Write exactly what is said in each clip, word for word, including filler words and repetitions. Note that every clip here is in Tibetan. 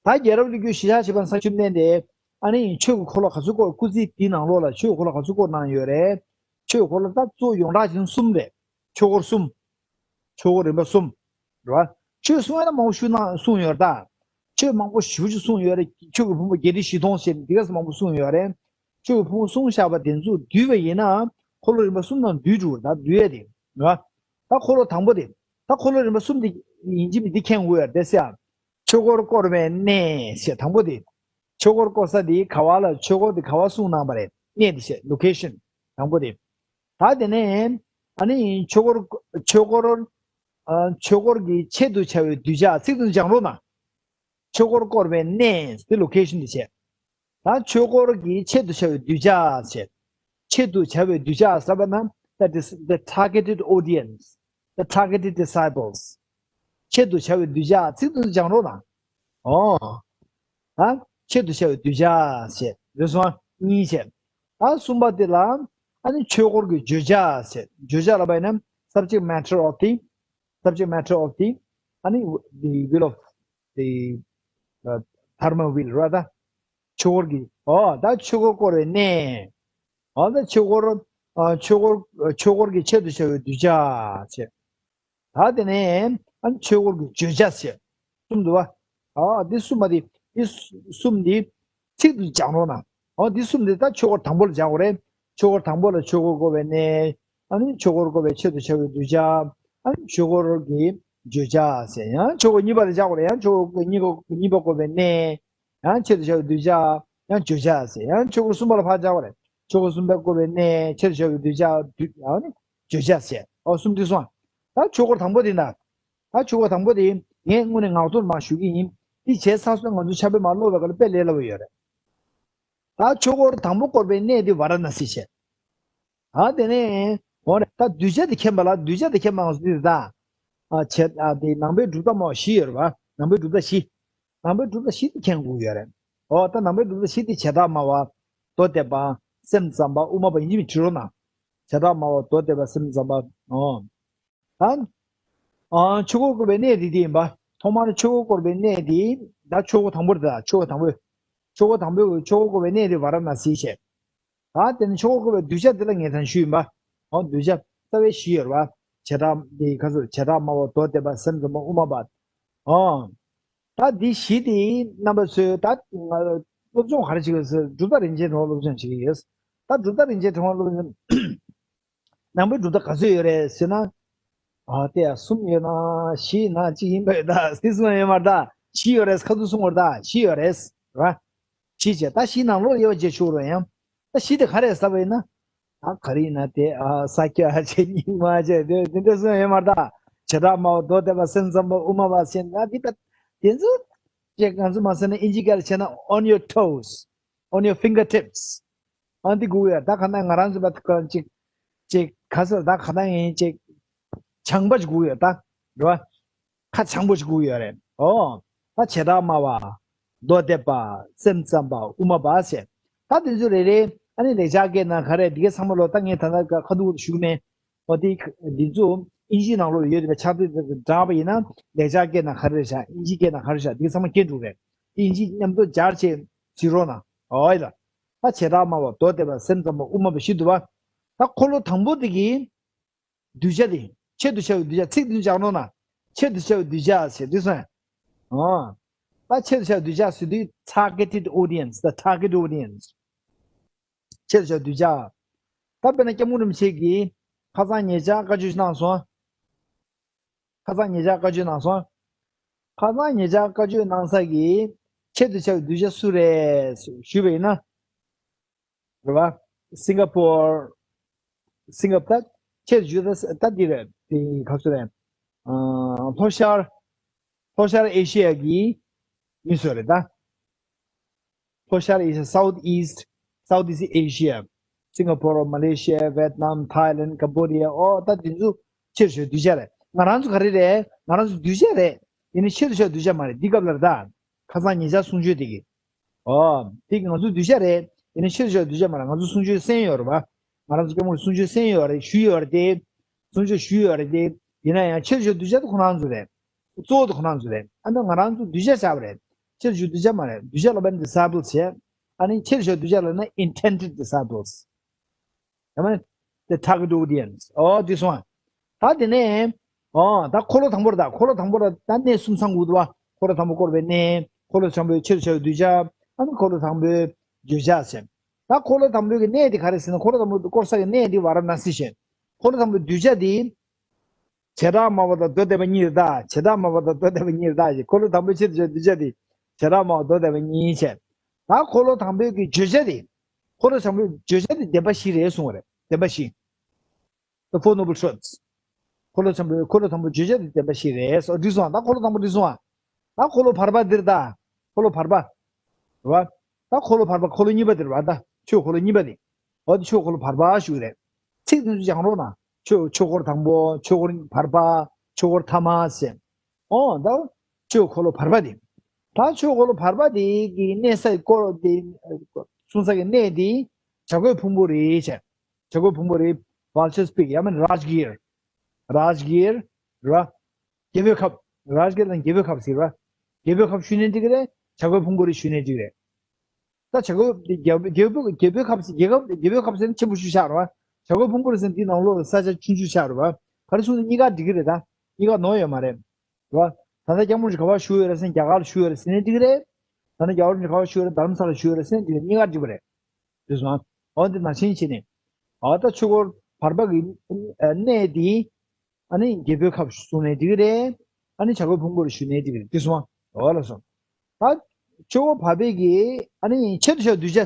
ད་རྒྱལ་རབས་ཀླུ་སྒྲུབ་གཞིར་བཞག་བྱས་པ་ས་ཆུ་གནས་དེ། ཨ་ནི་ཆོས་ཀྱི་འཁོར་ལོ་ག་ཚོད་བསྐོར། སྐུ་ཚེ་འདིའི་ནང་ལོགས་ལ་ཆོས་ཀྱི་འཁོར་ལོ་ག་ཚོད་བསྐོར་གནང་ཡོད་རེད། ཆོས་ཀྱི་འཁོར་ལོ་ད་གཙོ་བོ་ཡོངས་གྲགས་ཅན་གསུམ་རེད། ཆོས་འཁོར་གསུམ། ཆོས་འཁོར་རིམ་པ་གསུམ། རེད་བ། ཆོས་གསུང་ཡ་ན་མང་པོ་ཞུ་ན་གསུང་ཡོད་རེད་ད། ཆོས་མང་པོ་ཞེ་པོ་ཅིག་གསུང་ཡོད་རེད། ཆོས་ཀྱི་ཕུང་པོ་བརྒྱད་ཁྲི་བཞི་སྟོང་ཞེས་འདི་ག་ས་མང་པོ་གསུང་ཡོད་རེད། ཆོས་ཀྱི་ཕུང་པོ་གསུང་བཞག་པ་དེ་ཚོ་བསྡུས་པ་ཡིན་ན། འཁོར་ལོ་རིམ་པ་གསུམ་ནང་བསྡུས་འགྲོ་རེད་ད། བསྡུས་ཡ་དེ། རེད་བ། ད་འཁོར་ལོ་དང་པོ་དེ། ད་འཁོར་ལོ་རིམ་པ་གསུམ་དེ་ཡིན་གཅིག་མིན་གཅིག་མཁྱེན་དགོས་ཡ་རེད་ཟེར་ཡ། ཆོས་འཁོར་བསྐོར་བའི་གནས་ཞེས་དང་པོ་དེ། ཆོས་འཁོར་བསྐོར་ས་དེ་ག་བ་ལ། ཆོས་འཁོར་དེ་ག་བ་གསུངས་གནང་བ་རེད། གནས་དེ་བཤད། ལོ་ཀེ་ཤན་དང་པོ་དེ། ད་དེ་ནས་ཨ་ནི་ཆོས་འཁོར། ཆོས་འཁོར། ཨ། ཆོས་འཁོར་གྱི་ཆེད་དུ་བྱ་བའི་གདུལ་བྱ། ཚིག་དོན་སྦྱང་རོགས་གནང་། ཆོས་འཁོར་བསྐོར་བའི་གནས་དེ་ལོ་ཀེ་ཤན་དེ་བྱས། ད་ཆོས་འཁོར་གྱི་ཆེད་དུ་བྱ་བའི་གདུལ་བྱ་ཞེས། ཆེད་དུ་བྱ་བའི་གདུལ་བྱ་ཟེར་བ་ན། that is the targeted audience, the targeted disciples. ཆེད་དུ་བྱ་བའི་གདུལ་བྱ། ཚིག་དོན་སྦྱང་རོགས་གནང་། ཨོ། ད་ཆེད་དུ་བྱ་བའི་གདུལ་བྱ་ཞེས། རེད་སོང་། གཉིས་བྱས། ད་གསུམ་པ་དེ་ལ་ཨ་ནི་ཆོས་འཁོར་གྱི་བརྗོད་བྱ་ཞེས། བརྗོད་བྱ་ལབ་པ་ཡིན་ན། subject matter of the, subject matter of the, ཨ་ནི་the will of the, uh, dharma will, རེད་བ། ད་ཆོས་འཁོར་གྱི། ཨོ། ད་ཆོས་འཁོར་བསྐོར་བའི་གནས། ཨོ། ད་ཆོས་འཁོར། ཨ། ཆོས་འཁོར། ཆོས་འཁོར་གྱི་ཆེད་དུ་བྱ་བའི་གདུལ་བྱ་ཞེས། ད་དེ་ནས་ཨ་ནི་ཆོས་འཁོར་གྱི་བརྗོད་བྱ་ཞེས་གསུམ་འདུག་བ། ཨ། འདི་གསུམ་པ་འདི། འདི་གསུམ་འདི་ཚིག་ཏུ་སྦྱང་རོགས་གནང་། ཨོ། འདི་གསུམ་འདི་ད་ཆོས་འཁོར་དང་པོ་ལ་སྦྱང་དགོས་རེད། ཆོས་འཁོར་དང་པོ་ལ་ཆོས་འཁོར་བསྐོར་བའི་གནས། ཨ་ནི་ཆོས་འཁོར་བསྐོར་བའི་ཆེད་དུ་བྱ་བའི་གདུལ་བྱ། ཨ་ནི་ཆོས་འཁོར་གྱི་བརྗོད་བྱ་ཟེར། ཡང་ཆོས་འཁོར་གཉིས་པ་ལ་སྦྱང་དགོས་རེད། ཡང་ཆོས་འཁོར་གཉིས་པ། གཉིས་པ་བསྐོར་བའི་གནས། ཡང་ཆེད་དུ་བྱ་བའི་གདུལ་བྱ། ཡང་བརྗོད་བྱ་ཟེར། ཡང་ཆོས་འཁོར་གསུམ་པ་ལ་ཕར་སྦྱང་དགོས་རེད། ཆོས་འཁོར་གསུམ་པ་བསྐོར་བའི་གནས། ཆེད་དུ་བྱ་བའི་གདུལ་བྱ། བསྡུ། ཨ་ནི་བརྗོད་བྱ་ཟེར། ཨོ། གསུམ་འདི་སོང་། ད་ཆོས་འཁོར་དང་པོ་དེ་ན། ད་ཆོས་འཁོར་དང་པོ་དེ་ངས་དངོས་གནས་ངག་ཐོག་མར་ཞུ་གི་ཡིན། འདི་བྱས་ཚར་སོང་ན་ང་ཚོ་ཕྱག་དཔེ་མར་ཀློག་པའི་སྐབས་ལ་དཔེ་ལས་སླ་པོ་ཡོད་རེད། ད་ཆོས་འཁོར་དང་པོ་བསྐོར་བའི་གནས་དེ་ཝཱ་ར་ཎ་སི་བྱས། ད་དེ་ནས་འོ་རེད། ད་གདུལ་བྱ་དེ་མཁྱེན་པ་ལ། གདུལ་བྱ་དེ་མཁྱེན་པ་ང་ཚོ་འདི་རེད་ད། ཨ། བྱེ། ཨ། དེ་ནང་པའི་གྲུབ་མཐའ་སྨྲ་བ་བཞི་ཡོད་རེད་བ། ནང་པའི་གྲུབ་མཐའ་བཞི། ནང་པའི་གྲུབ་མཐའ་བཞི་དེ་མཁྱེན་དགོས་ཡོད་རེད། འོ། ད་ནང་པའི་གྲུབ་མཐའ་བཞི་དེ་བྱེ་བྲག་སྨྲ་བ། མདོ་སྡེ་པ། སེམས་ཙམ་པ། དབུ་མ་པ་ཡིན་གཅིག་མིན་གཅིག་བྲིས་རོགས་གནང་། བྱེ་བྲག་སྨྲ་བ། མདོ་སྡེ་པ། སེམས་ཙམ་པ། འོ། ད། ཨ། ཆོས་འཁོར་བསྐོར་བའི་གནས་དེ་དེ་ཡིན་པ། ཐོག་མར་ཆོས་འཁོར་བསྐོར་བའི་གནས་དེ། ད་ཆོས་འཁོར་དང་པོ་རེད་ད། ཆོས་འཁོར་དང་པོ། ཆོས་འཁོར་དང་པོའི་ཆོས་འཁོར་བསྐོར་བའི་གནས་དེ་ཝཱ་ར་ཎ་སི་བྱས། ད་དེ་ནས་ཆོས་འཁོར་བསྐོར་བའི་གདུལ་བྱ་དེ་ལ་ངས་ད་ཞུས་ཡིན་པ། འོ། གདུལ་བྱ་རྩ་བའི་བཞི་ཡོད་རེད་བ། བྱེ་བྲག་འདི་ག་ཚོད། བྱེ་བྲག་སྨྲ་བ། མདོ་སྡེ་པ། སེམས་ཙམ་པ། དབུ་མ་པ། འོ། ད་འདི་བཞི་དེ་རྣམ་པ་ཚོས་ད་ང་སློབ་སྦྱོང་ག་རེ་བྱེད་ཀྱི་ཡོད་ཟེར། གྲུབ་མཐའ་རིན་ཆེན་ཕྲེང་བ་སློབ་སྦྱོང་བྱེད་ཀྱི་ཡོད། ད་གྲུབ་མཐའ་རིན་ཆེན་ཕྲེང་བ་སློབ་སྦྱོང་ནང་པའི་གྲུབ་མཐའ་ག་ཚོད་ཡོད་རེད་ཟེར་ན། ཨ། དེ་ཡང་གསུམ་ཡོད་ན་བཞི་ཡིན་ན་གཅིག་ཡིན་པ་ཡོད་ད། དེ་གསུམ་ཡོད་མ་རེད་ད། བཞི་ཡོད་རེད། ཁ་ཐུག་གསུང་བར་ད། བཞི་ཡོད་རེད་ར། བཞི་བྱས། ད་བཞི་ནང་ལོགས་ཡོད་བྱས་ཆོག་རོགས་ཡང་། ད་བཞི་དེ་ག་རེ་ཟེར་བ་ཡིན་ན། ད་ག་རེ་ཡིན་ན་དེ། ཨ། ས་སྐྱ་བྱས། རྙིང་མ་བྱས། དེ་དེ་འདྲ་གསུམ་ཡོད་མ་རེད་ད། བྱེ་བྲག་སྨྲ་བ། མདོ་སྡེ་པ། སེམས་ཙམ་པ། དབུ་མ་པ་བྱས་ན། འདི་ད་དེ་ཚོ་ཅིག་ང་ཚོ་མ་ཟེར་ན། ཨིན་ཇི་སྐད་ལ་བྱས་ན། on your toes, on your fingertips. ཨ། འདི་དགོས་ཡོད། ད་ག་ན་ང་རང་ཚོ་བ་ཅིག་ཅིག་ག་ཟེར། ད་ག་ན་ཡིན་ཅིག་བྱང་པ་ཅིག་དགོས་ཡོད་ད། རེད་བ། ཁ་བྱང་པོ་ཅིག་དགོས་ཡོད་རེད། ཨོ། ད་བྱེ་བྲག་སྨྲ་བ། མདོ་སྡེ་པ། སེམས་ཙམ་པ། དབུ་མ་པ་ཟེར། ད་དེ་ཚོ་རེ་རེ། ཨ་ནི་ལེགས་སྦྱར་སྐད་ནང་ག་རེ། འདི་གའི་ཚང་མ་ལོ། ད་ངས་ད་ལྟ་ཁ་ཐུག་ཞུ་གི་མེད། འོ། དེ་འདི་ཚོ་ཨིན་ཇིའི་ནང་ལོགས་ཡོད་པའི་ཕྱག་དེབ་དེ་དྲངས་པ་ཡིན་ན། ལེགས་སྦྱར་སྐད་ནང་ག་རེ་རེད་ཤག་ཨིན་ཇིའི་སྐད་ནང་ག་རེ་རེད་ཤག་འདི་ཚང་མ་མཁྱེན་འགྲོ་གི་རེད། དེ་ཨིན་ཇི་མཉམ་དུ་སྦྱར་བྱས་གཟིགས་རོགས་གནང་། ཨོ་ཡ། ད་བྱེ་བྲག་སྨྲ་བ། མདོ་སྡེ་པ། སེམས་ཙམ་པ། དབུ་མ་པ་བཞི་འདུག་བ། ད་འཁོར་ལོ་དང་པོ་དེ་གི་གདུལ་བྱ་དེ། ཆེད་དུ་བྱ་བའི་གདུལ་བྱ། ཚིག་དེ་སྦྱར་རོགས་གནང་། ཆེད་དུ་བྱ་བའི་གདུལ་བྱ་ཟེར་དུས་སོང་། ཨོ། ད་ཆེད་དུ་བྱ་བའི་གདུལ་བྱ་ཟེར་དུས། targeted audience, the target audience. ཆེད་དུ་བྱ་བའི་གདུལ་བྱ། ད་དཔེར་ན་སྐྱབས་མགོན་རིན་པོ་ཆེ་གིས་ཁ་སང་ཉེ་ཆར་བཀའ་ཆོས་གནང་སོང་། ཁ་སང་ཉེ་ཆར་བཀའ་ཆོས་གནང་སོང་། ཁ་སང་ཉེ་ཆར་བཀའ་ཆོས་གནང་ས་གི་ཆེད་དུ་བྱ་བའི་གདུལ་བྱ་སུ་རེད་ཞུས་པ་ཡིན་ན། རེད་བ། སིང་ག་པོར། སིང་ག་པོར། ད་ཆེད་དུ་བྱ་བའི་གདུལ་བྱ་ད་འདི་རེད། དེ་ག་ཚོད་རེད། ཨ། ལྷོ་ཤར། ལྷོ་ཤར་ཨེ་ཤི་ཡ་གི་མི་ཚོ་རེད་ད། ལྷོ་ཤར་ཨེ་ཤི་ཡ། South East, Southeast Asia. སིང་ག་པོར། མ་ལེ་ཤི་ཡ། ཝེད་ནམ། ཐའི་ལན། ཀམ་བོ་ཌི་ཡ། ཨོ། ད་དེ་ཚོ་ཆེད་དུ་བྱ་བའི་གདུལ་བྱ་རེད། ང་རང་ཚོ་ག་རེ་རེད། ང་རང་ཚོ་གདུལ་བྱ་རེད། ཡིན་ནའི་ཆེད་དུ་བྱ་བའི་གདུལ་བྱ་མ་རེད། འདི་སྐབས་ལ་རེད་ད། ཁ་སང་ཉེ་ཆར་གསུང་ཆོས་དེ་གི། ཨོ། དེ་གི་ང་ཚོ་གདུལ་བྱ་རེད། ཡིན་ནའི་ཆེད་དུ་བྱ་བའི་གདུལ་བྱ་མ་རེད། ང་ཚོ་གསུང་ཆོས་གསན་ཡོད་རེད་བ། ང་རང་ཚོ་སྐྱབས་མགོན་གསུང་ཆོས་གསན་ཡོད་རེད། ཞུས་ཡོད་རེད་དེ། གསུང་ཆོས་ཞུས་ཡོད་རེད་དེ། ཡིན་ན་ཡང་ཆེད་དུ་བྱ་བའི་གདུལ་བྱ་དེ་ཁོ་རང་ཚོ་རེད། གཙོ་བོ་དེ་ཁོ་རང་ཚོ་རེད། ཨ་ནི་ང་རང་ཚོ་གདུལ་བྱ་བྱ་བ་རེད། ཆེད་དུ་གདུལ་བྱ་མ་རེད། གདུལ་བྱ་ལབ་པ་ནི་disciples་བྱས། ཨ་ནི་ཆེད་དུ་གདུལ་བྱ་ལབ་ན་intended disciples། ཡང་མིན་the target audience། ཨོ་འདི་སོང་ཨ། ད་དེ་ནས་ཨོ་ད་འཁོར་ལོ་དང་པོ་རེད། ད་འཁོར་ལོ་དང་པོ་ལ་ད་གནས་གསུམ་ཚང་དགོས་འདུག་བ། འཁོར་ལོ་དང་པོ་བསྐོར་བའི་གནས། འཁོར་ལོ་དང་པོའི་ཆེད་དུ་བྱ་བའི་གདུལ་བྱ། ཨ་ནི་འཁོར་ལོ་དང་པོའི་བརྗོད་བྱ་ཟེར། ད་འཁོར་ལོ་དང་པོའི་གི་གནས་དེ་ག་རེ་ཟེར་ན། འཁོར་ལོ་དང་པོ་བསྐོར་ས་གི་གནས་དེ་ཝཱ་ར་ཎ་སི་བྱས། འཁོར་ལོ་དང་པོའི་གདུལ་བྱ་དེ། བྱེ་བྲག་སྨྲ་བ་དང་མདོ་སྡེ་པ་གཉིས་རེད་ད། བྱེ་བྲག་སྨྲ་བ་དང་མདོ་སྡེ་པ་གཉིས་རེད་ད། འཁོར་ལོ་དང་པོའི་ཆེད་དུ་བྱ་བའི་གདུལ་བྱ་དེ་བྱེ་བྲག་སྨྲ་བ་མདོ་སྡེ་པ་གཉིས་བྱས། ད་འཁོར་ལོ་དང་པོའི་གི་བརྗོད་བྱ་དེ། འཁོར་ལོ་དང་པོའི་བརྗོད་བྱ་དེ་བདེན་པ་བཞི་རེད་གསུངས་པ་རེད། བདེན་པ་བཞི། The Four Noble Truths། འཁོར་ལོ་དང་པོའི་འཁོར་ལོ་དང་པོའི་བརྗོད་བྱ་དེ་བདེན་པ་བཞི་རེད་སོ། འགྲིག་སོང་ཨ། ད་འཁོར་ལོ་དང་པོ་འགྲིག་སོང་ཨ། ད་འཁོར་ལོ་བར་པ་འདིར་ད། འཁོར་ལོ་བར་པ། རེད་བ། ད་འཁོར་ལོ་བར་པ་འཁོར་ལོ་གཉིས་པ་འདིར་བ་ད། ཆོས་འཁོར་ལོ་གཉིས་པ་འདི། འོ་དེ་ཆོས་འཁོར་ལོ་བར་པ་ཞུ་གི་རེད། ཚིག་དེ་ཚོ་སྦྱང་རོགས་གནང་། ཆོས་ཆོས་འཁོར་དང་པོ། ཆོས་འཁོར་བར་པ། ཆོས་འཁོར་ཐ་མ་ཟེར། ཨོ་ད། ཆོས་འཁོར་ལོ་བར་པ་འདི། ད་ཆོས་འཁོར་ལོ་བར་པ་འདི་གི་གནས་སའི་སྐོར་འདི། གསུང་ས་གི་གནས་འདི། བྱ་རྒོད་ཕུང་པོ་རེད་བྱས། བྱ་རྒོད་ཕུང་པོ་རེད། Vultures Peak། ཡང་མིན་རཱཇ་གིར། རཱཇ་གིར། ར། རྒྱལ་པོའི་ཁབ། རཱཇ་གིར་དང་རྒྱལ་པོའི་ཁབ་ཟེར་བ། རྒྱལ་པོའི་ཁབ་ཞུས་ནའི་འགྲིག་གི་རེད། བྱ་རྒོད་ཕུང་པོ་རེད་ཞུས་ནའི་འགྲིག་གི་རེད། ད་བྱ་རྒོད་རྒྱལ་རྒྱལ་པོ་རྒྱལ་པོའི་ཁབ་ཟེར། རྒྱལ་ཁབ་རྒྱལ་པོའི་ཁབ་ཟེར་ན་ཆེན་པོ་ཞིག་ཆགས་རེད་བ། བྱ་རྒོད་ཕུང་པོ་རེད་ཟེར་ན་འདི་ནང་ལོགས་ལ་ས་ཆ་ཆུང་ཆུང་ཆགས་རེད་བ། ག་རེ་གསུངས་ན་གཉིས་ཀ་འགྲིག་གི་རེད་ད། གཉིས་ཀ་ནོར་ཡོད་མ་རེད། རེད་བ། ད་ལྟ་སྐྱབས་མགོན་རིན་པོ་ཆེ་ག་པར་བཞུགས་ཡོད་རེད་ཟེར་ན་རྒྱ་གར་ལ་བཞུགས་ཡོད་རེད་ཟེར་ནའི་འགྲིག་གི་རེད། ད་ནི་རྒྱལ་བ་རིན་པོ་ཆེ་ག་པར་བཞུགས་ཡོད་རེད། རྡ་རམ་ས་ལ་བཞུགས་ཡོད་རེད་ཟེར་ན་འགྲིག་གི་རེད། གཉིས་ཀ་འགྲིག་པ་རེད། དེ་སོང་། འོ་འདི་ནང་བཞིན་བྱས་ནས། ཨ་ད་ཆོས་འཁོར་བར་པ་གི་གནས་འདི། ཨ་ནི་རྒྱལ་པོའི་ཁབ་གསུང་ནའི་འགྲིག་གི་རེད། ཨ་ནི་བྱ་རྒོད་ཕུང་པོ་རེད་ཞུ་ནའི་འགྲིག་གི་རེད། དེ་སོང་། འོ་ལགས་སོ། ད་ཆོས་འཁོར་བར་པའི་གི་ཨ་ནི་ཆེད་དུ་བྱ་བའི་གདུལ་བྱ་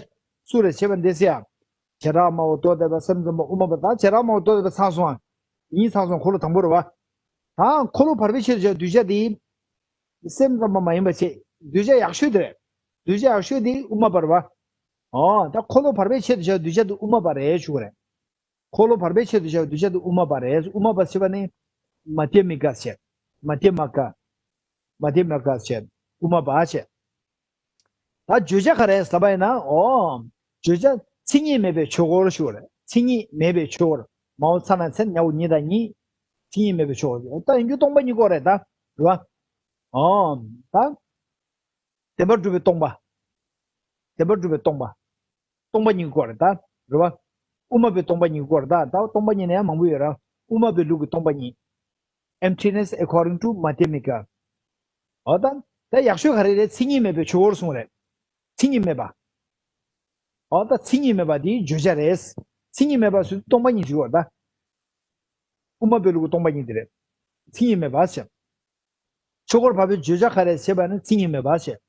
སུ་རེད་བྱས་པ་འདི་ཟེར་ཡ། བྱེ་བྲག་སྨྲ་བ་མདོ་སྡེ་པ་སེམས་ཙམ་པ་དབུ་མ་པ། ད་བྱེ་བྲག་སྨྲ་བ་མདོ་སྡེ་པ་ཚར་སོང་ཨ། གཉིས་ཚར་སོང་། འཁོར་ལོ་དང་པོ་རེད་བ། ད་འཁོར་ལོ་བར་པའི་ཆེད་དུ་བྱ་བའི་གདུལ་བྱ་འདི། སེམས་ཙམ་པ་མ་ཡིན་པ་བྱས། གདུལ་བྱ་ཡག་ཤོས་དེ་རེད། གདུལ་བྱ་ཡག་ཤོས་དེ་དབུ་མ་པ་རེད་བ། ཨོ་ད་འཁོར་ལོ་བར་པའི་ཆེད་དུ་བྱ་བའི་གདུལ་བྱ་དེ་དབུ་མ་པ་རེད་ཞུ་གི་རེད། འཁོར་ལོ་བར་པའི་ཆེད་དུ་བྱ་བའི་གདུལ་བྱ་དེ་དབུ་མ་པ་རེད། དབུ་མ་པ་ཟེར་བ་ནི། མ་དྷྱ་མི་ཀ་བྱས། མ་དྷྱ་མ་ཀ་མ་དྷྱ་མ་ཀ་བྱས། དབུ་མ་པ་བྱས། ད་བརྗོད་བྱ་ག་རེ་ཟེར་བ་ཡིན་ན། ཨོ། བརྗོད་བྱ་མཚན་ཉིད་མེད་པའི་ཆོས་འཁོར་ཞུ་བ་རེད། མཚན་ཉིད་མེད་པའི་ཆོས་འཁོར། མའོ་ཚ་ན་མཚན་ཉའོ་ཉིད་དང་ཉིད། མཚན་ཉིད་མེད་པའི་ཆོས་འཁོར། ད་ཡིན་རྒྱུ་སྟོང་པ་ཉིད་སྐོར་རེད་ད། རེད་བ། ཨོ། ད། བདེན་པར་གྲུབ་པའི་སྟོང་པ། བདེན་པར་གྲུབ་པའི་སྟོང་པ། སྟོང་པ་ཉིད་སྐོར་རེད་ད། རེད་བ། དབུ་མ་པའི་སྟོང་པ་ཉིད་སྐོར་རེད་ད། ད་སྟོང་པ་ཉིད་ནས་ཡང་མང་པོ་ཡོད་ར། དབུ་མ་པའི་ལུགས་ཀྱི་སྟོང་པ་ཉིད། Emptiness according to Madhyamika། འོ་ད། ད་ཡག་ཤོས་ག་རེ་རེད། མཚན་ཉིད་མེད་པའི་ཆོས་འཁོར་གསུངས་རེད། མཚན་ཉིད་མེད་པ། འོ་ད་མཚན་ཉིད་མེད་པ་དེ་བརྗོད་བྱ་རེད། མཚན་ཉིད་མེད་པ་ཟེར་དུས་སྟོང་པ་ཉིད་ཅིག་ཡོད་རེད་ད། དབུ་མ་པའི་ལུགས་ཀྱི་སྟོང་པ་ཉིད་དེ་རེད། མཚན་ཉིད་མེད་པ་ཟེར། ཆོས་འཁོར་བར་པའི་བརྗོད་བྱ་ག་རེ་ཞེས་པ་ནི་མཚན་ཉིད་མེད་པ་ཞེས།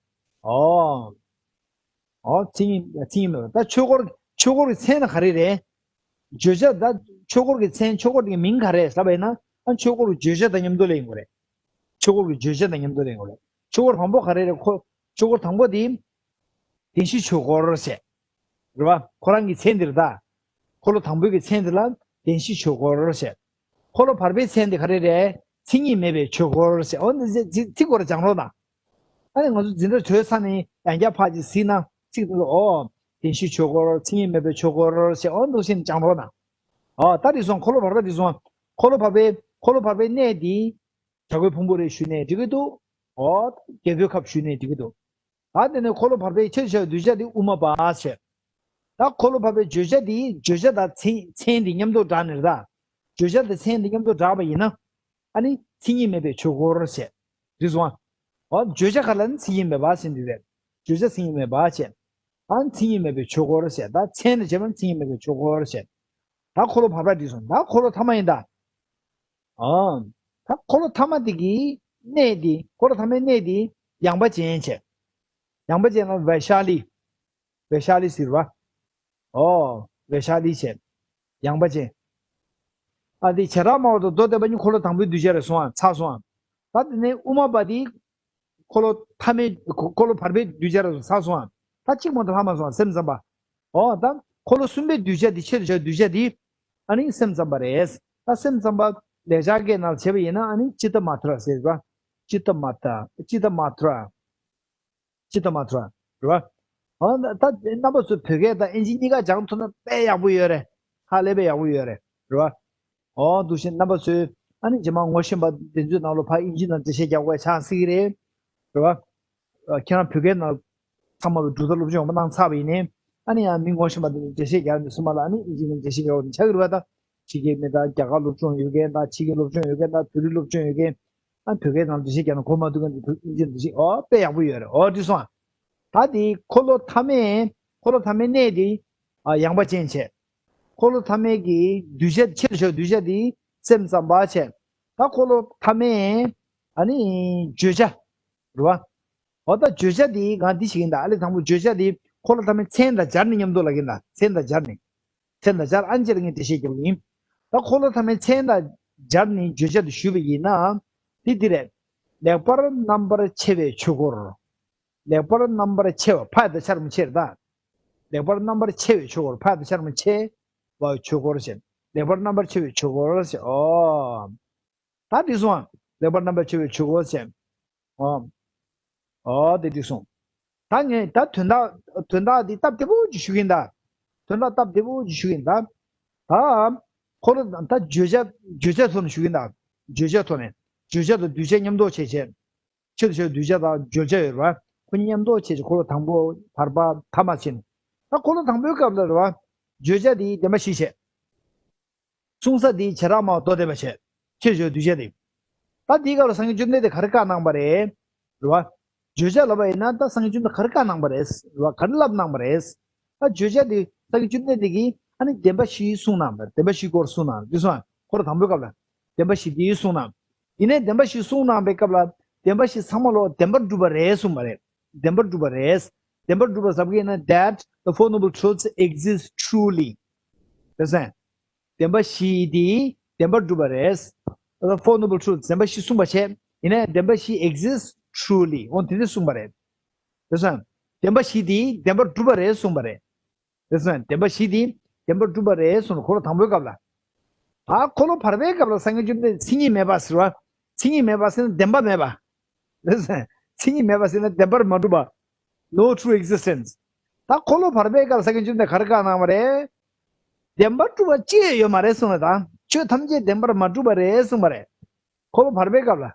ཨོ། ཨོ་མཚན་ཉིད་མཚན་ཉིད་མེད་པ། ད་ཆོས་འཁོར་ཆོས་འཁོར་གྱི་མཚན་ནི་ག་རེ་རེད། བརྗོད་བྱ་ད་ཆོས་འཁོར་གྱི་མཚན། ཆོས་འཁོར་དེ་གི་མིང་ག་རེ་ཟེར་བ་ཡིན་ན། ཨ་ཆོས་འཁོར་གྱི་བརྗོད་བྱ་དང་མཉམ་དུ་ལེན་དགོས་རེད། ཆོས་འཁོར་གྱི་བརྗོད་བྱ་དང་མཉམ་དུ་ལེན་དགོས་རེད། ཆོས་འཁོར་དང་པོ་ག་རེ་རེད། ཁོ་ཆོས་འཁོར་དང་པོ་དེ། བདེན་བཞིའི་ཆོས་འཁོར་ཟེར། རེད་བ། ཁོ་རང་གི་མཚན་འདིར་ད། འཁོར་ལོ་དང་པོའི་གི་མཚན་འདི་ལ་བདེན་བཞིའི་ཆོས་འཁོར་ཟེར། འཁོར་ལོ་བར་པའི་མཚན་འདི་ག་རེ་རེད། མཚན་ཉིད་མེད་པའི་ཆོས་འཁོར་ཟེར། འོ་འདི་ཚིག་ཚིག་སྐོར་སྦྱང་རོགས་གནང་། ཨ་ནི་ང་ཚོ་འཛིན་གྲྭ་གྲོལ་ཚར་ནས་ཡང་བསྐྱར་ཕར་ཅིག་གཟིགས་ན་ཚིག་འདི་ཚོ། ཨོ། བདེན་བཞིའི་ཆོས་འཁོར། མཚན་ཉིད་མེད་པའི་ཆོས་འཁོར་ཟེར། འོ་འདུག་བྱས་ནས་སྦྱང་རོགས་གནང་། ཨོ་ད་རེད་སོང་། འཁོར་ལོ་བར་པ་རེད་སོང་། འཁོར་ལོ་བར་པའི་འཁོར་ལོ་བར་པའི་གནས་འདི། བྱ་རྒོད་ཕུང་པོ་རེད་ཞུས་ནས་འགྲིག་གི་འདུག་ཨོ། རྒྱལ་པོའི་ཁབ་ཞུས་ནས་འགྲིག་གི་འདུག་ད་དེ་ནས་འཁོར་ལོ་བར་པའི་ཆེད་དུ་བྱ་བའི་གདུལ་བྱ་དེ་དབུ་མ་པ་བྱས། ད་འཁོར་ལོ་བར་པའི་བརྗོད་བྱ་དེ་བརྗོད་བྱ་དང་མཚན་མཚན་དེ་མཉམ་དུ་སྦྲགས་ནས་རེད་ད། བརྗོད་བྱ་དང་མཚན་དེ་མཉམ་དུ་སྦྲགས་པ་ཡིན་ན། ཨ་ནི་མཚན་ཉིད་མེད་པའི་ཆོས་འཁོར་བྱས། རེད་སོང་ཨ། འོ་བརྗོད་བྱ་ག་ལ་ནི་མཚན་ཉིད་མེད་པ་ཟེར་འདི་རེད། བརྗོད་བྱ་མཚན་ཉིད་མེད་པ་བྱས། ཨ་མཚན་ཉིད་མེད་པའི་ཆོས་འཁོར་བྱས། ད་མཚན་དང་བཅས་པ་མཚན་ཉིད་མེད་པའི་ཆོས་འཁོར་བྱས། ད་འཁོར་ལོ་བར་པ་འགྲིག་སོང་། ད་འཁོར་ལོ་ཐ་མ་ཡིན་ད། ཨ། ད་འཁོར་ལོ་ཐ་མ་དེ་གི་གནས་དེ། འཁོར་ལོ་ཐ་མའི་གནས་དེ་ཡངས་པ་ཅན་བྱས། ཡངས་པ་ཅན་ལ་བེ་ཤ་ལི། བེ་ཤ་ལི་ཟེར་བ། ཨོ། བེ་ཤ་ལི་བྱས། ཡངས་པ་ཅན། ཨ་དེ་བྱེ་བྲག་སྨྲ་བ་དང་མདོ་སྡེ་པ་གཉིས་འཁོར་ལོ་དང་པོའི་གདུལ་བྱ་རེད་སོང་ཨ། ཚར་སོང་ཨ། ད་དེ་ནས་དབུ་མ་པ་དེ། འཁོར་ལོ་ཐ་མའི་འཁོར་ལོ་བར་པའི་གདུལ་བྱ་རེད་སོང་། ཚར་སོང་ཨ། ད་གཅིག་མ་གཏོགས་ལྷག་མ་སོང་ཨ། སེམས་ཙམ་པ། ཨོ་ད་འཁོར་ལོ་གསུམ་པའི་གདུལ་བྱ་དེ། ཆེད་དུ་བྱ་བའི་གདུལ་བྱ་དེ། ཨ་ནི་སེམས་ཙམ་པ་རེད། ད་སེམས་ཙམ་པ་ལེགས་སྦྱར་སྐད་ནང་བྱས་པ་ཡིན་ན་ཨ་ནི་ཅི་ཏ་མ་ཐུ་ར་ཟེར་བ། ཅི་ཏ་མ་ཐུ་ར། ཅི་ཏ་མ་ཐུ་ར། ཅི་ཏ་མ་ཐུ་ར། རེད་བ། ཨ་ད་རྣམ་པ་ཚོས་བོད་སྐད་དང་ཨིན་ཇི་གཉིས་ཀ་སྦྱང་ཐུབ་ན་དཔེ་ཡག་པོ་ཡོད་རེད། ཧ་ལས་པའི་ཡག་པོ་ཡོད་རེད། རེད་བ། ཨོ་འདུག་བྱས་རྣམ་པ་ཚོས་ཨ་ནི་རྗེས་མ་ངོ་ཤེས་པ་དེ་ཚོའི་ནང་ལ་ཕར་ཨིན་ཇི་ནང་འགྲེལ་བཤད་རྒྱག་དགོས་ཆགས་སྲིད་ཀྱི་རེད། རེད་བ། ཁྱེད་རང་བོད་སྐད་ནང་ཚང་མ་སྒྲུང་རྩལ་སློབ་སྦྱོང་ཡོང་བ་གནང་ཚར་བ་ཡིན་ནའི། ཨ་ནི་ཡང་མི་ངོ་ཤེས་པ་འདི་འགྲེལ་བཤད་རྒྱག་ནས་སུ་མ་ལ་ཨ་ནི་ཨིན་ཇི་ནས་འགྲེལ་བཤད་རྒྱག་པ་ནི་ཆགས་ཀྱི་རེད་པ། ད་ཕྱི་རྒྱལ་མི་དང་རྒྱ་གར་སློབ་སྦྱོང་ཡོད་མཁན་དང་ཕྱི་རྒྱལ་སློབ་སྦྱོང་ཡོད་མཁན་དང་བོད་རིགས་སློབ་སྦྱོང་ཡོད་མཁན། ཨ་བོད་སྐད་ནང་འགྲེལ་བཤད་རྒྱག་ན་གོ་མ་ཐུབ་མཁན་འདི་ཨིན་ཇི་འགྲེལ་བཤད་ཨོ་དཔེ་ཡག་པོ་ཡོད་རེད། ཨོ་འགྲིག་སོང་ཨ། ད་དེ་འཁོར་ལོ་ཐ་མའི་འཁོར་ལོ་ཐ་མའི་གནས་དེ་ཨ་ཡངས་པ་ཅན་བྱས། འཁོར་ལོ་ཐ་མའི་གི་གདུལ་བྱ་ཆེ་ལ་ཆེ་བ་གདུལ་བྱ་དེ་སེམས་ཙམ་པ་བྱས། ད་འཁོར་ལོ་ཐ་མའི་ཨ་ནི་བརྗོད་བྱ་རེད་བ། འོ་ད་བརྗོད་བྱ་དེ་གང་འདི་ཞིག་ཡིན་ད། ཨ་ལས་དང་པོ་བརྗོད་བྱ་དེ་འཁོར་ལོ་ཐ་མའི་མཚན་དང་སྦྱར་ནས་མཉམ་དུ་ལབ་ཀྱི་ཡིན་ད། མཚན་དང་སྦྱར་ནས། མཚན་དང་སྦྱར་ཨན་ཅེ་ལ་ངས་འགྲེལ་བཤད་རྒྱབ་ཀྱི་ཡིན། ད་འཁོར་ལོ་ཐ་མའི་མཚན་དང་སྦྱར་ནས་བརྗོད་བྱ་དེ་ཞུས་པ་ཡིན་ན། དེ་འདི་རེད། ལེགས་པར་རྣམ་པར་ཕྱེ་བའི་ཆོས་འཁོར། ལེགས་པར་རྣམ་པར་ཕྱེ་བ་ཕ་ཡ་བཏགས་ཕྱ་ར་མ་ཕྱེ་རེད་ད། ལེགས་པར་རྣམ་པར་ཕྱེ་བའི་ཆོས་འཁོར་ཕ་ཡ་བཏགས་ཕྱ་ར་མ་ཕྱེ་བའི་ཆོས་འཁོར་ཞེས། ལེགས་པར་རྣམ་པར་ཕྱེ་བའི་ཆོས་འཁོར་ཞེས། ཨོ། ད་འགྲིག་སོང་ཨ། ལེགས་པར་རྣམ་པར་ཕྱེ་བའི་ཆོས་འཁོར་ཞེས། ཨོ། ཨོ་དེ་འགྲིག་སོང་། ད་ངས་ད་དོན་དག་དོན་དག་འདི་སྟབས་བདེ་པོ་ཅིག་ཞུ་གི་ཡིན་ད། དོན་དག་སྟབས་བདེ་པོ་ཅིག་ཞུ་གི་ཡིན་ད། ད། འཁོར་ལོ་ད་བརྗོད་བྱ་བརྗོད་བྱ་ཐོག་ནས་ཞུ་གི་ཡིན་ད། བརྗོད་བྱ་ཐོག་ནས། བརྗོད་བྱ་དང་གདུལ་བྱ་མཉམ་དུ་བྱས་བྱས། ཆེད་དུ་བྱ་གདུལ་བྱ་དང་བརྗོད་བྱ་ཡོད་རེད་བ། ཁོ་མཉམ་དུ་བྱས་བྱས་འཁོར་ལོ་དང་པོ་བར་པ་ཐ་མ་ཕྱིན། ད་འཁོར་ལོ་དང་པོའི་སྐབས་ལ་རེད་བ། བརྗོད་བྱ་དེ་བདེན་པ་བཞི་བྱས། གསུང་ས་དེ་བྱེ་བྲག་སྨྲ་བ་མདོ་སྡེ་པ་བྱས། ཆེད་དུ་བྱ་གདུལ་བྱ་དེ། ད་དེའི་སྐབས་ལ་སངས་རྒྱས་བཅོམ་ལྡན་འདས་ག་རེ་བཀའ་གནང་བ་རེད། རེད་བ། བརྗོད་བྱ་ལབ་པ་ཡིན་ན་ད་སངས་རྒྱས་བཅོམ་ལྡན་འདས་ག་རེ་བཀའ་གནང་བ་རེད། རེད་བ། ག་རེ་བསླབ་གནང་བ་རེད། ད་བརྗོད་བྱ་དེ་སངས་རྒྱས་བཅོམ་ལྡན་འདས་ཀྱིས་ཨ་ནི་བདེན་པ་བཞི་གསུངས་གནང་བ་རེད། བདེན་པ་བཞིའི་སྐོར་གསུངས་གནང་རེད། འདི་སོང་ང་འཁོར་ལོ་དང་པོའི་སྐབས་ལ། བདེན་པ་བཞི་དེ་གསུངས་གནང་། ཡིན་ནའི་བདེན་པ་བཞི་གསུངས་གནང་བའི་སྐབས་ལ་བདེན་པ་བཞི་ཚང་མ་ལོ་བདེན་པར་གྲུབ་པ་རེད་གསུངས་པ་རེད། བདེན་པར་གྲུབ་པ་རེད། བདེན་པར་གྲུབ་པ་ཟེར་གྱི་ཡིན་ན། That the Four Noble Truths exist truly. དེ་སོང་ང་། བདེན་པ་བཞི་དེ་བདེན་པར་གྲུབ་པ་རེད། The Four Noble Truths བདེན་པ་བཞི་གསུངས་པ་བྱས། ཡིན་ནའི་བདེན་པ་བཞི་exist truly འོ་དེ་འདྲ་གསུངས་པ་རེད། དེ་སོང་ང་། བདེན་པ་བཞི་དེ་བདེན་པར་གྲུབ་པ་རེད་གསུངས་པ་རེད། དེ་སོང་ང་། བདེན་པ་བཞི་དེ་བདེན་པར་གྲུབ་པ་རེད་གསུངས་འཁོར་ལོ་དང་པོའི་སྐབས་ལ། ད་འཁོར་ལོ་བར་པའི་སྐབས་ལ་སངས་རྒྱས་བཅོམ་ལྡན་འདས་མཚན་ཉིད་མེད་པ་ཟེར་བ། མཚན་ཉིད་མེད་པ་ཟེར་ན་བདེན་པ་མེད་པ། དེ་སོང་ང་། མཚན་ཉིད་མེད་པ་ཟེར་ན་བདེན་པར་མ་གྲུབ་པ། No true existence. ད་འཁོར་ལོ་བར་པའི་སྐབས་ལ་སངས་རྒྱས་བཅོམ་ལྡན་འདས་ག་རེ་བཀའ་གནང་བ་རེད། བདེན་པར་གྲུབ་པ་ཅི་ཡང་ཡོད་མ་རེད་གསུངས་ལ། ད་ཆོས་ཐམས་ཅད་བདེན་པར་མ་གྲུབ་པ་རེད་གསུངས་པ་རེད། འཁོར་ལོ་བར་པའི་སྐབས་ལ།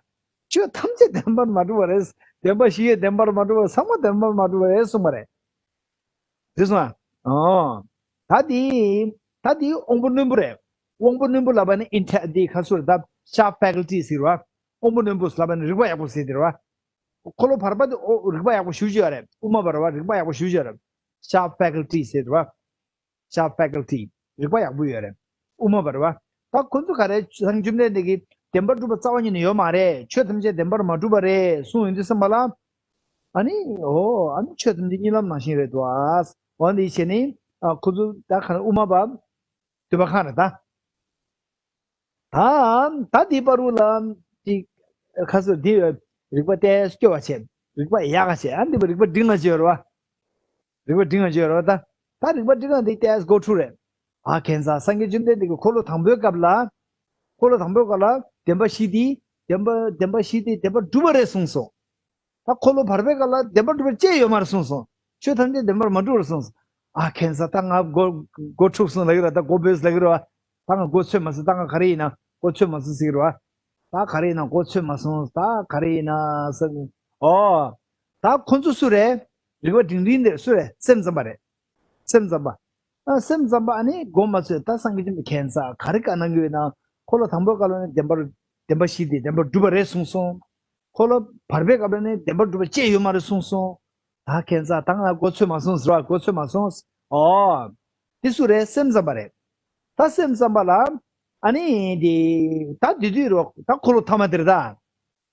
ཆོས་ཐམས་ཅད་བདེན་པར་མ་གྲུབ་པ་རེད། བདེན་པ་བཞི་ཡང་བདེན་པར་མ་གྲུབ་པ། ཚང་མ་བདེན་པར་མ་གྲུབ་པ་རེད་གསུངས་པ་རེད། དེ་སོང་ང་། ཨོ། ད་དེ། ད་དེ་དབང་པོ་རྣོན་པོ་རེད། དབང་པོ་རྣོན་པོ་ལབ་པ་ནི་ཨིན་ཊེ་དེ་ཁ་སུར་ད། sharp faculty ཟེར་བ། དབང་པོ་རྣོན་པོ་ལབ་པ་ནི་རིག་པ་ཡག་པོ་ཟེར་དེ་རེད་བ། འཁོར་ལོ་བར་པ་དེ་ཨོ་རིག་པ་ཡག་པོ་ཞེ་པོ་ཅིག་ཡོད་རེད། དབུ་མ་པ་རེད་བ། རིག་པ་ཡག་པོ་ཞེ་པོ་ཅིག་ཡོད་རེད། sharp faculty ཟེར་དེ་རེད་བ། sharp faculty རིག་པ་ཡག་པོ་ཡོད་རེད། དབུ་མ་པ་རེད་བ། ད་ཁོ་ཚོ་ག་རེ་སངས་རྒྱས་བཅོམ་ལྡན་འདས་ཀྱིས་བདེན་པར་གྲུབ་པ་རྩ་བ་ཉིད་ནས་ཡོད་མ་རེད། ཆོས་ཐམས་ཅད་བདེན་པར་མ་གྲུབ་པ་རེད་གསུངས་ཡོང་དུས་ཙམ་པ་ལ། ཨ་ནི་ཨོ་ཨ་ནི་ཆོས་ཐམས་ཅད་གཉིད་ལམ་ནང་བཞིན་རེད་འདུག་ཨ། འོ་འདི་བྱས་ནས་ཨ་ཁོ་ཚོ་ད་ག་རེ་དབུ་མ་པ། འདོད་པ་ཁེངས་རེད་ད། ད་ད་འདི་བར་དུ་ལ་ཅིག་ཁ་སོ་འདི་རིག་པ་ཏོག་ཙམ་སྐྱོ་བ་བྱས། རིག་པ་ཡག་ག་བྱས། ཨ་འདི་བར་རིག་པ་འབྲིང་ང་བྱས་རེད་བ། རིག་པ་འབྲིང་ང་བྱས་རེད་བ་ད། ད་རིག་པ་འབྲིང་ང་འདི་ཏོག་ཙམ་གོ་འཁྲུག་རེད། ཨ་ཁེངས་ས། སངས་རྒྱས་བཅོམ་ལྡན་འདས་ཀྱིས་འཁོར་ལོ་དང་པོའི་སྐབས་ལ། འཁོར་ལོ་དང་པོའི་སྐབས་ལ་བདེན་པ་བཞི་དེ། བདེན་པ་བདེན་པ་བཞི་དེ་བདེན་པར་གྲུབ་པ་རེད་གསུངས་སོང་། ད་འཁོར་ལོ་བར་པའི་སྐབས་ལ་བདེན་པར་གྲུབ་པ་ཅི་ཡང་ཡོད་མ་རེད་གསུངས་སོང་། ཆོས་ཐམས་ཅད་བདེན་པར་མ་གྲུབ་རེད་གསུངས་སོང་། ཨ་ཁེངས་ས། ད་ང་མགོ་མགོ་འཁྲུགས་སོང་ལབ་ཀྱི་རེད། ད་མགོ་སྦས་ལབ་ཀྱི་རེད་བ། ད་ང་མགོ་ཚོད་མ་སོང་། ད་ང་ག་རེ་ཡིན་ན་མགོ་ཚོད་མ་སོང་ཟེར་གྱི་རེད་བ། ད་ག་རེ་ཡིན་ན་མགོ་ཚོད་མ་སོང་། ད་ག་རེ་ཡིན་ན་ཟེར་ནས། ཨོ། ད་ཁོ་ཚོ་སུ་རེད། རིག་པ་འབྲིང་འབྲིང་དེ་སུ་རེད། སེམས་ཙམ་པ་རེད། སེམས་ཙམ་པ། ཨ་སེམས་ཙམ་པ་ཨ་ནི་མགོ་མ་ཚོད། ད་སངས་རྒྱས་བཅོམ་ལྡན་ཁེངས་ས། ག་རེ་བཀའ་གནང་གི་ཡོད་ན། འཁོར་ལོ་དང་པོའི་སྐབས་ལ་ནི་བདེན་པར་བདེན་པ་བཞི་དེ་བདེན་པར་གྲུབ་པ་རེད་གསུངས་སོང་། འཁོར་ལོ་བར་པའི་སྐབས་ལ་ནི་བདེན་པར་གྲུབ་པ་ཅི་ཡང་ཡོད་མ་རེད་གསུངས་སོང་། ད་ཁེངས་ས། ད་ང་མགོ་ཚོད་མ་སོང་ཟེར་བ། མགོ་ཚོད་མ་སོང་། ཨོ། དེ་སུ་རེད། སེམས་ཙམ་པ་རེད། ད་སེམས་ཙམ་པ་ལ་ཨ་ནི་དེ་ད་དེ་དུས་རོ། ད་འཁོར་ལོ་ཐ་མ་དེ་རེད་ད།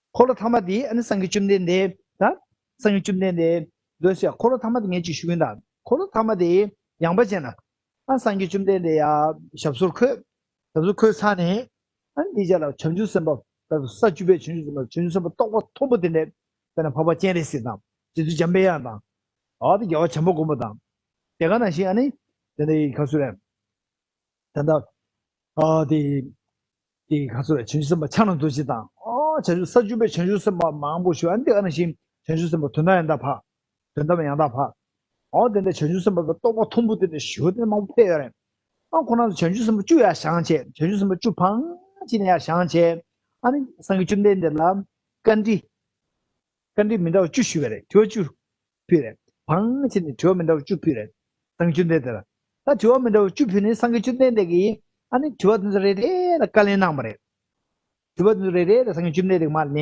འཁོར་ལོ་ཐ་མ་དེ་ཨ་ནི་སངས་རྒྱས་བཅོམ་ལྡན་འདས་ད། སངས་རྒྱས་བཅོམ་ལྡན་འདས་འདོད་སྲེད། འཁོར་ལོ་ཐ་མ་དེ་ངས་ཅིག་ཞུ་གི་ཡིན་ད། འཁོར་ལོ་ཐ་མ་དེ་ཡངས་པ་ཅན་ལ། ཨ་སངས་རྒྱས་བཅོམ་ལྡན་འདས་ཡ་ཞབས་སོར་འཁོད། ཞབས་སོར་འཁོད་ཚར་ནས། ཨ་འདི་རྗེས་ལ་བྱང་ཆུབ་སེམས་དཔའ། ད་ས་བཅུ་པའི་བྱང་ཆུབ་སེམས་དཔའ། བྱང་ཆུབ་སེམས་དཔའ་རྟོགས་པ་མཐོན་པོ་དེ་འདྲས། དཔེར་ན་འཕགས་པ་སྤྱན་རས་གཟིགས་དང་། རྗེ་བཙུན་འཇམ་པའི་དབྱངས་དང་། ཨ་དེ་རྒྱལ་བ་བྱམས་པ་མགོན་པོ་དང་། དེ་ག་ནང་བཞིན་ཨ་ནི། དེ་འདྲའི་ག་ཚོད་རེད། ད་ལྟ། ཨ་དེ། དེ་ག་ཚོད་རེད། བྱང་ཆུབ་སེམས་དཔའ་ཕྱག་ན་རྡོ་རྗེ་དང་། ཨོ་བྱང་ཆུབ་ས་བཅུ་པའི་བྱང་ཆུབ་སེམས་དཔའ་མང་པོ་ཞིག་ཨ་ནི་དེ་ག་ནང་བཞིན་བྱང་ཆུབ་སེམས་དཔའ་དོན་དམ་ཡང་དག་འཕགས། དོན་དམ་ཡང་དག་འཕགས། ཨོ་དེ་འདྲ་བྱང་ཆུབ་སེམས་དཔའ་རྟོགས་པ་མཐོན་པོ་དེ་འདྲ་ཞུ་དེ་མང་པོ་ཕེབས་ཡོད་རེད། ཨ་ཁོ་རང་ཚོ་བྱང་ཆུབ་སེམས་དཔའ་བཅུ་ཡར་བཞེངས་བྱས། བྱང་ཆུབ་སེམས་དཔའ་བཅུ་འཕང་ཅིག་ནས་ཡར་བཞེངས་བྱས། ཨ་ནི་སངས་རྒྱས་བཅོམ་ལྡན་འདས་ལ་བཀའ་འདྲི། བཀའ་འདྲི་མི་འདྲ་བ་བཅུ་ཞུས་པ་རེད། དྲི་བ་བཅུ་ཕུལ་རེད། བང་བྱས་ནས་དྲི་བ་མི་འདྲ་བ་བཅུ་ཕུལ་རེད། སངས་རྒྱས་བཅོམ་ལྡན་འདས་ལ། ད་དྲི་བ་མི་འདྲ་བ་བཅུ་ཕུལ་ནས་སངས་རྒྱས་བཅོམ་ལྡན་འདས་ཀྱིས་ཨ་ནི་དྲི་བ་དེ་ཚོ་རེ་རེ་ལ་བཀའ་ལན་གནང་བ་རེད། དྲི་བ་དེ་ཚོ་རེ་རེ་ལ་སངས་རྒྱས་བཅོམ་ལྡན་འདས་ཀྱིས་མར་ལན་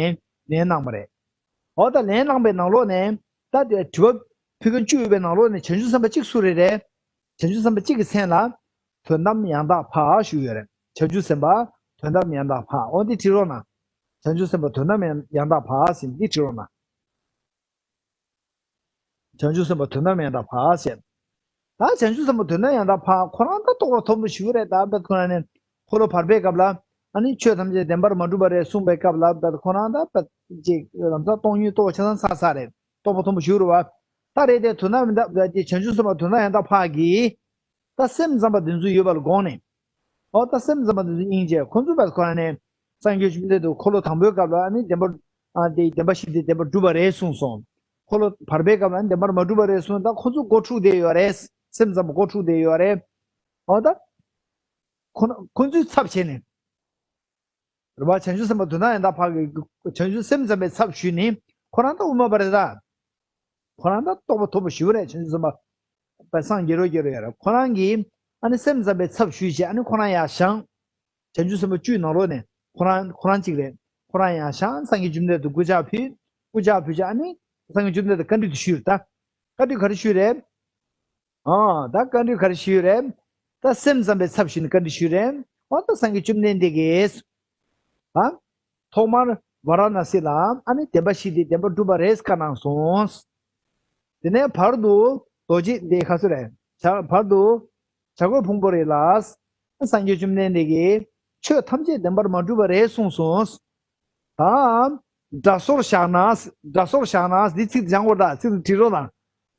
ལན་གནང་བ་རེད། འོ་ད་ལན་གནང་པའི་ནང་ལོགས་ནས་ད་དེ་དྲི་བ་ཕུལ་མཁན་བཅུ་ཡོད་པའི་ནང་ལོགས་ནས་བྱང་ཆུབ་སེམས་དཔའ་གཅིག་སུ་རེ་རེ། བྱང་ཆུབ་སེམས་དཔའ་གཅིག་གི་མཚན་ལ། དོན་དམ་ཡང་དག་འཕགས་ཞུས་ཡོད་རེད། བྱང་ཆུབ་སེམས་དཔའ་དོན་དམ་ཡང་དག་འཕགས། འོ་འདི་བྲིས་རོགས་གནང་། བྱང་ཆུབ་སེམས་དཔའ་དོན་དམ་ཡང་ཡང་དག་འཕགས་ཟེར་འདི་བྲིས་རོགས་གནང་། བྱང་ཆུབ་སེམས་དཔའ་དོན་དམ་ཡང་དག་འཕགས་ཟེར། ད་བྱང་ཆུབ་སེམས་དཔའ་དོན་དམ་ཡང་དག་འཕགས་ཁོ་རང་ད་རྟོགས་པ་མཐོན་པོ་ཞིག་རེད། ད་བེད་ཁོ་རང་ནས་འཁོར་ལོ་བར་པའི་སྐབས་ལ་ཨ་ནི་ཆོས་ཐམས་ཅད་བདེན་པར་མ་གྲུབ་པ་རེད་གསུངས་པའི་སྐབས་ལ་བེད་ཁོ་རང་ད་བེད་ཅིག་ལམ་སང་སྟོང་ཉིད་རྟོགས་པ་ཆ་ཚང་ཚར་ཚར་རེད། རྟོགས་པ་མཐོན་པོ་ཞིག་རེད་བ། ད་རེད་དེ་དོན་དམ་ཡང་དག་བྱང་ཆུབ་སེམས་དཔའ་དོན་དམ་ཡང་དག་འཕགས་ཀྱིས། ད་སེམས་ཙམ་པ་དེ་ཚོ་ཡོད་པ་ལ་དགོངས་ནས། ཨོ་ད་སེམས་ཙམ་པ་དེ་ཚོ་སྙིང་རྗེ་ཁོ་ཚོ་བས་ཁོ་རང་ནས་སངས་རྒྱས་བཅོམ་ལྡན་འདས་འཁོར་ལོ་དང་པོའི་སྐབས་ལ་ཨ་ནི་བདེན་པ། ཨ་དེ་བདེན་པ་བཞི་དེ་བདེན་པར་གྲུབ་པ་རེད་གསུངས་སོང་། འཁོར་ལོ་བར་པའི་སྐབས་ལ་ཨ་ནི་བདེན་པར་མ་གྲུབ་པ་རེད་གསུངས། ད་ཁོ་ཚོ་མགོ་འཁྲུག་བསྡད་ཡོད་རེད། སེམས་ཙམ་པ་མགོ་འཁྲུག་བསྡད་ཡོད་རེད། ཨོ་ད། ཁོ་ན་ཁོ་ཚོའི་ཚབ་བྱས་ནས། རེད་བ། བྱང་ཆུབ་སེམས་དཔའ་དོན་དམ་ཡང་དག་འཕགས་ཀྱི་བྱང་ཆུབ་སེམས་ཙམ་པའི་ཚབ་ཞུས་ནས་ཁོ་རང་ད་དབུ་མ་པ་རེད་ད། ཁོ་རང་ད་རྟོགས་པ་མཐོན་པོ་ཞེ་པོ་རེད། བྱང་ཆུབ་སེམས་དཔའ་པ་སངས་རྒྱས་རོགས་རྒྱལ་རོགས་ཡ་ར་ཁོ་རང་གིས་ཨ་ནི་སེམས་ཙམ་པའི་ཚབ་ཞུས་བྱས་ཨ་ནི་ཁོ་རང་ཡར་བཞེངས། བྱང་ཆུབ་སེམས་དཔའ་བཅུའི་ནང་ལོགས་ནས་ཁོ་རང་ཁོ་རང་གཅིག་རེད། ཁོ་རང་ཡར་བཞེངས་སངས་རྒྱས་བཅོམ་ལྡན་འདས་སྐུ་ཕྱག་ཕུལ། སྐུ་ཕྱག་ཕུལ་བྱས་ཨ་ནི་སངས་རྒྱས་བཅོམ་ལྡན་འདས་བཀའ་འདྲི་དེ་ཞུས་རེད་ད། བཀའ་འདྲི་ག་རེ་ཞུས་རེད། ཨ་ད་བཀའ་འདྲི་ག་རེ་ཞུས་རེད། ད་སེམས་ཙམ་པའི་ཚབ་ཞུས་ནས་བཀའ་འདྲི་ཞུས་རེད། འོ་ད་སངས་རྒྱས་བཅོམ་ལྡན་འདས་ཀྱིས། ཨ། ཐོག་མར་ཝཱ་ར་ཎ་སི་ལ་ཨ་ནི་བདེན་པ་བཞི་དེ་བདེན་པར་གྲུབ་པ་རེད་བཀའ་གནང་སོང་། དེ་ནས་བར་དུ་རྡོ་རྗེ་འདི་ག་ཚོད་རེད། བྱ་བར་དུ་བྱ་རྒོད་ཕུང་པོ་རེ་ལ། སངས་རྒྱས་བཅོམ་ལྡན་འདས་ཀྱིས་ཆོས་ཐམས་ཅད་བདེན་པར་མ་གྲུབ་པ་རེད་གསུངས་སོང་། ད། དགྲ་སོར་བཞག་ན། དགྲ་སོར་བཞག་ན་འདི་ཚིག་སྦྱང་དགོས་ད། ཚིག་འབྲི་རོགས་དང་།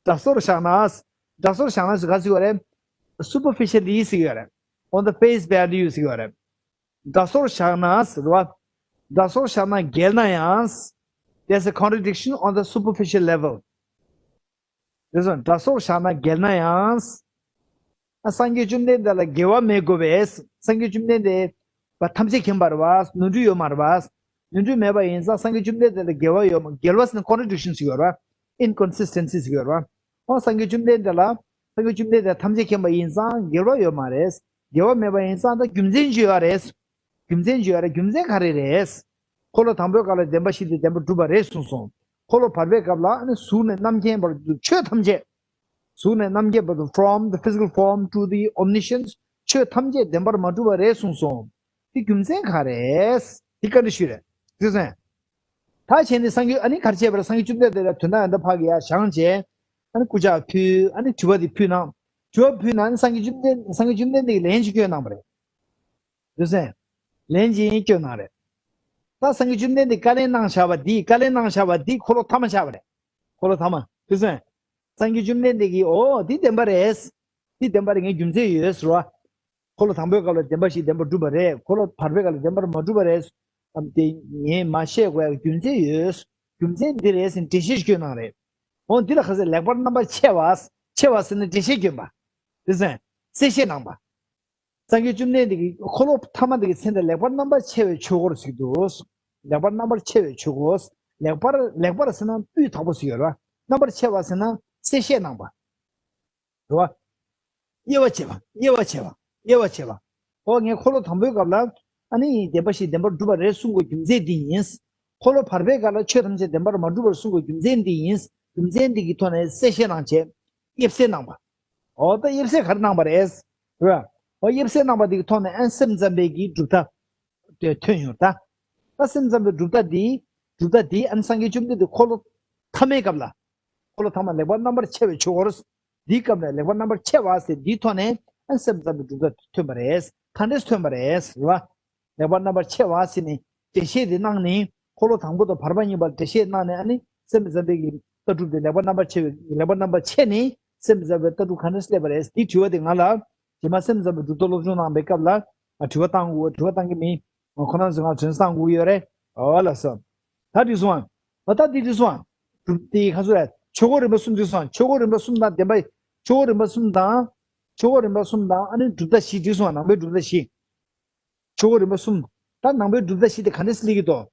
དགྲ་སོར་བཞག་ན། དགྲ་སོར་བཞག་ན་ཟེར་ག་ཟེར་གྱི་ཡོད་རེད། superficially་ཟེར་གྱི་ཡོད་རེད། on the face value་ཟེར་གྱི་ཡོད་རེད། དགྲ་སོར་བཞག་ན་ཟེར་བ། དགྲ་སོར་བཞག་ན་འགལ་ན་ཡང་། There's a contradiction on the superficial level. དེ་སོང་དགྲ་སོར་བཞག་ན་འགལ་ན་ཡང་། ཨ་སངས་རྒྱས་བཅོམ་ལྡན་འདས་ལ་འགལ་བ་མེད་དགོས་པས། སངས་རྒྱས་བཅོམ་ལྡན་འདས་པ་ཐམས་ཅད་མཁྱེན་པ་རེད་བ། ནོར་འཁྲུལ་ཡོད་མ་རེད་བ། ནོར་འཁྲུལ་མེད་པ་ཡིན་ཙང་སངས་རྒྱས་བཅོམ་ལྡན་འདས་ལ་འགལ་བ་ཡོད་མ། འགལ་བ་ཟེར་ན་contradiction་ཟེར་ཡོད་རེད་བ། inconsistency་ཟེར་ཡོད་རེད་བ། ཨོ་སངས་རྒྱས་བཅོམ་ལྡན་འདས་ལ། སངས་རྒྱས་བཅོམ་ལྡན་འདས་ཐམས་ཅད་མཁྱེན་པ་ཡིན་ཙང་འགལ་བ་ཡོད་མ་རེད། འགལ་བ་མེད་པ་ཡིན་ཙང་ད་རྒྱུ་མཚན་ཅིག་ཡོད་རེད། རྒྱུ་མཚན་ཅིག་ཡོད་རེད། རྒྱུ་མཚན་ག་རེ་རེད། འཁོར་ལོ་དང་པོའི་སྐབས་ལ་བདེན་པ་བཞི་དེ་བདེན་པར་གྲུབ་པ་རེད་གསུངས་སོང་། འཁོར་ལོ་བར་པའི་སྐབས་ལ་ཨ་ནི་གཟུགས་ནས་རྣམ་མཁྱེན་བར་དུ་ཆོས་ཐམས་ཅད། གཟུགས་ནས་རྣམ་མཁྱེན་བར་དུ་from the physical form to the omniscience ཆོས་ཐམས་ཅད་བདེན་པར་མ་གྲུབ་པ་རེད་གསུངས་སོང་། དེ་རྒྱུ་མཚན་ག་རེད། དེ་བཀའ་འདྲི་ཞུས་རེད། དེ་ཚོ། ད་བྱས་ནས་སངས་རྒྱས་ཨ་ནི་ག་རེ་བྱས་པ་རེད། སངས་རྒྱས་བཅོམ་ལྡན་འདས་ལ་དོན་དམ་ཡང་དག་འཕགས་ཀྱིས་ཡར་བཞེངས་བྱས། ཨ་ནི་སྐུ་ཕྱག་ཕུལ། ཨ་ནི་དྲི་བ་དེ་ཕུལ་གནང་། དྲི་བ་ཕུལ་ན་ཨ་ནི་སངས་རྒྱས་བཅོམ་ལྡན་སངས་རྒྱས་བཅོམ་ལྡན་འདས་ཀྱིས་ལན་ཅིག་བསྐྱོན་གནང་བ་རེད། དེ་ཚོ། ལན་ཅིག་བསྐྱོན་གནང་རེད། ད་སངས་རྒྱས་བཅོམ་ལྡན་འདས་བཀའ་ལན་གནང་བཞག་པ་འདི་བཀའ་ལན་གནང་བཞག་པ་འདི་འཁོར་ལོ་ཐ་མ་བཞག་པ་རེད། འཁོར་ལོ་ཐ་མ་དེ་ཚོ། སངས་རྒྱས་བཅོམ་ལྡན་འདས་ཀྱིས་ཨོ་འདི་བདེན་པ་རེད། འདི་བདེན་པ་རེད། ངས་རྒྱུ་མཚན་ཡོད་ཟེར་བ། འཁོར་ལོ་དང་པོའི་སྐབས་ལ་བདེན་པ་བཞི་བདེན་པར་གྲུབ་པ་རེད། འཁོར་ལོ་བར་པའི་སྐབས་ལ་བདེན་པར་མ་གྲུབ་པ་རེད། ཨམ་དེ་ངས་མ་བཤད་དགོས་ཡ་རྒྱུ་མཚན་ཡོད། རྒྱུ་མཚན་འདི་རེད་ཟེར་འགྲེལ་བཤད་བསྐྱོན་གནང་རེད། འོ་འདི་ལ་ཁ་སང་ལེགས་པར་རྣམ་པར་ཕྱེ་བ། ཕྱེ་བ་ཟེར་ན་འགྲེལ་བཤད་བསྐྱོན་པ། དེ་ཚོ། གསལ་བཤད་གནང་པ། སངས་རྒྱས་བཅོམ་ལྡན་འདས་ཀྱིས་འཁོར་ལོ་ཐ་མ་འདི་གི་མཚན་དེ་ལེགས་པར་རྣམ་པར་ཕྱེ་བའི་ཆོས་འཁོར་ཟེར་གྱི་འདུག་ལེགས་པར་རྣམ་པར་ཕྱེ་བའི་ཆོས་འཁོར། ལེགས་པར་ལེགས་པར་ཟེར་ན་སྤུས་དག་པོ་ཟེར་ཡོད་རེད་བ། རྣམ་པར་ཕྱེ་བ་ཟེར་ན་གསལ་བཤད་གནང་པ། རེད་བ། དབྱེ་བ་ཕྱེ་བ། དབྱེ་བ་ཕྱེ་བ། དབྱེ་བ་ཕྱེ་བ། ཨོ་ངས་འཁོར་ལོ་དང་པོའི་སྐབས་ལ་ཨ་ནི་བདེན་པ་བཞི་བདེན་པར་གྲུབ་པ་རེད་གསུང་དགོས་རྒྱུ་མཚན་འདི་ཡིན། འཁོར་ལོ་བར་པའི་སྐབས་ལ་ཆོས་ཐམས་ཅད་བདེན་པར་མ་གྲུབ་པར་གསུང་དགོས་རྒྱུ་མཚན་འདི་ཡིན། རྒྱུ་མཚན་འདི་གི་ཐོག་ནས་གསལ་བཤད་གནང་བྱས། དབྱེ་གསལ་གནང་པ། ཨོ་ད་དབྱེ་གསལ་ག་རེ་གནང་པ་རེད། རེད། ཨོ་དབྱེ་གསལ་གནང་པ་འདི་གི་ཐོག་ནས་ཨན་སེམས་ཙམ་པའི་གི་གྲུབ་མཐའ་དེ་ཐོན་ཡོང་ད། ད་སེམས་ཙམ་པའི་གྲུབ་མཐའ་འདི། གྲུབ་མཐའ་འདི་ཨན་སངས་རྒྱས་བཅོམ་ལྡན་འདས་འཁོར་ལོ་ཐ་མའི་སྐབས་ལ། འཁོར་ལོ་ཐ་མ་ལེགས་པར་རྣམ་པར་ཕྱེ་བའི་ཆོས་འཁོར། འདིའི་སྐབས་ནས་ལེགས་པར་རྣམ་པར་ཕྱེ་བ་ཟེར་འདིའི་ཐོག་ནས་ཨན་སེམས་ཙམ་པའི་གྲུབ་མཐའ་ཐོན་པ་རེད། ག་འདྲས་ཐོན་པ་རེད་ཟེར་བ། ལེགས་པར་རྣམ་པར་ཕྱེ་བ་ཟེར་ནས་འགྲེལ་བཤད་དེ་གནང་ནས་འཁོར་ལོ་དང་པོ་དང་བར་པ་གཉིས་པར་འགྲེལ་བཤད་གནང་ནས་ཨ་ནི་སེམས་ཙམ་པའི་གི་ལྟ་གྲུབ་དེ་ལེགས་པར་རྣམ་པར་ཕྱེ་བའི་ལེགས་པར་རྣམ་པར་ཕྱེ་ནས་སེམས་ཙམ་པའི་ལྟ་གྲུབ་ག་འདྲས་སླེབས་པ་རེད། འདིའི་དྲི་བ་དེ་ང་ལ་རྗེས་མ་སེམས་ཙམ་པའི་གྲུབ་མཐའ་སློབ་སྦྱོང་གནང་པའི་སྐབས་ལ་ཨ་དྲི་བ་བཏང་དགོས། དྲི་བ་བཏང་གི་མིན། ཁོ་རང་ཚོ་ང་དྲན་བསམ་དགོས་ཡོད་རེད། ཨོ་ལགས་སོ། ད་འགྲིག་སོང་ཨ། ཨོ་ད་འདི་འགྲིག་སོང་ཨ། གྲུབ་དེ་ཁ་སོ་རེད། ཆོས་འཁོར་རིམ་པ་གསུམ་འགྲིག་སོང་ཨ། ཆོས་འཁོར་རིམ་པ་གསུམ་དང་བདེན་པ། ཆོས་འཁོར་རིམ་པ་གསུམ་དང་། ཆོས་འཁོར་རིམ་པ་གསུམ་དང་ཨ་ནི་གྲུབ་མཐའ་བཞི་འགྲིག་སོང་ཨ། ནང་པའི་གྲུབ་མཐའ་བཞི། ཆོས་འཁོར་རིམ་པ་གསུམ། ད་ནང་པའི་གྲུབ་མཐའ་བཞི་དེ་ག་འདྲས་སླེབས་ཀྱི་འདུག་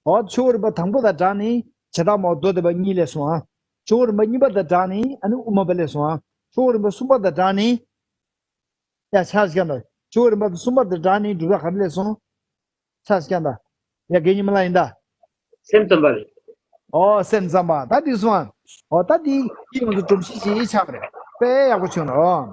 ཨོ་ཆོས་འཁོར་རིམ་པ་དང་པོ་དང་སྦྲགས་ནས་ བྱེ་བྲག་སྨྲ་བ་མདོ་སྡེ་པ་གཉིས་ལས་སོང་ཨ། ཆོས་འཁོར་རིམ་པ་གཉིས་པ་དང་སྦྲགས་ནས་ཨ་ནི་དབུ་མ་པ་ལས་སོང་ཨ། ཆོས་འཁོར་རིམ་པ་གསུམ་པ་དང་སྦྲགས་ནས། ཡ་ཆ་རྒྱ་འདྲ། ཆོས་འཁོར་རིམ་པ་གསུམ་པ་དང་སྦྲགས་ནས་སྒྲུབ་པ་ག་རེ་ལས་སོང་། ཆ་རྒྱ་འདྲ། ཡ་དགེ་བསྙེན་མ་ལ་ཡིན་ད། སེམས་ཙམ་པ་རེད། ཨོ་སེམས་ཙམ་པ་ད་འདི་སོང་ཨ། ཨོ་ད་འདི་ཡིན་ང་ཚོ་སྒྲོམ་གཞི་ཞིག་ཆགས་པ་རེད། དཔེ་ཡག་པོ་བྱུང་ན་ཨོ།